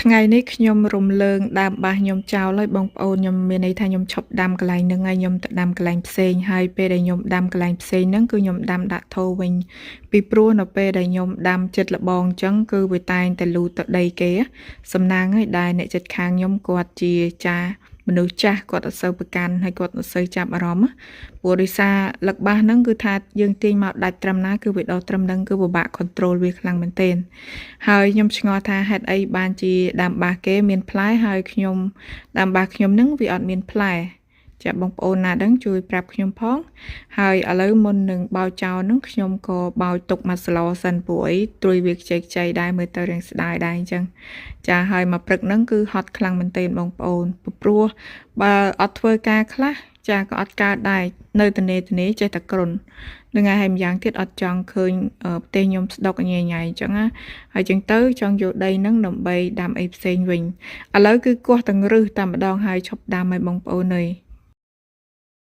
ថ្ងៃនេះខ្ញុំរំលើងដើមបាសខ្ញុំចោលហើយបងប្អូនខ្ញុំមានន័យថាខ្ញុំឈប់ដាំកន្លែងហ្នឹងហើយខ្ញុំទៅដាំកន្លែងផ្សេងហើយពេលដែលខ្ញុំដាំកន្លែងផ្សេងហ្នឹងគឺខ្ញុំដាំដាក់ថូវិញពីព្រោះនៅពេលដែលខ្ញុំដាំចិត្តលបងអញ្ចឹងគឺវាតែងតែលូតទៅដីគេសំណាងហើយដែលអ្នកចិត្តខាងខ្ញុំគាត់ជាចាមនុស្សចាស់គាត់អត់សូវប្រកាន់ហើយគាត់អត់សូវចាប់អារម្មណ៍ព្រោះដោយសារលឹកបាសហ្នឹងគឺថាយើងទាញមកដាច់ត្រឹមណាគឺវាដល់ត្រឹមហ្នឹងគឺពិបាក control វាខ្លាំងមែនទែនហើយខ្ញុំឆ្ងល់ថាហេតុអីបានជាដើមបាសគេមានផ្លែហើយខ្ញុំដើមបាសខ្ញុំហ្នឹងវាអត់មានផ្លែចាបងប្អូនណាដឹងជួយប្រាប់ខ្ញុំផងហើយឥឡូវមុននឹងបោចចោលហ្នឹងខ្ញុំក៏បោចទុកមួយស្លសិនព្រោះអីត្រួយវាខ្ចីខ្ចីដែរមើលទៅរាងស្ដាយដែរអញ្ចឹងចាហើយមកព្រឹកហ្នឹងគឺហត់ខ្លាំងមែនទែនបងប្អូនព្រោះបើអត់ធ្វើការខ្លះចាក៏អត់កើតដែរនៅតនេតនេចេះតែគ្រុននឹងហើយម្យ៉ាងទៀតអត់ចង់ឃើញផ្ទះខ្ញុំស្ដុកញ៉ៃញ៉ៃអញ្ចឹងណាហើយចឹងទៅចង់យកដីហ្នឹងដើម្បីដាំអីផ្សេងវិញឥឡូវគឺគាស់ទាំងរឹសតែម្ដងហើយឈប់ដាំឲ្យបងប្អូនអើយ។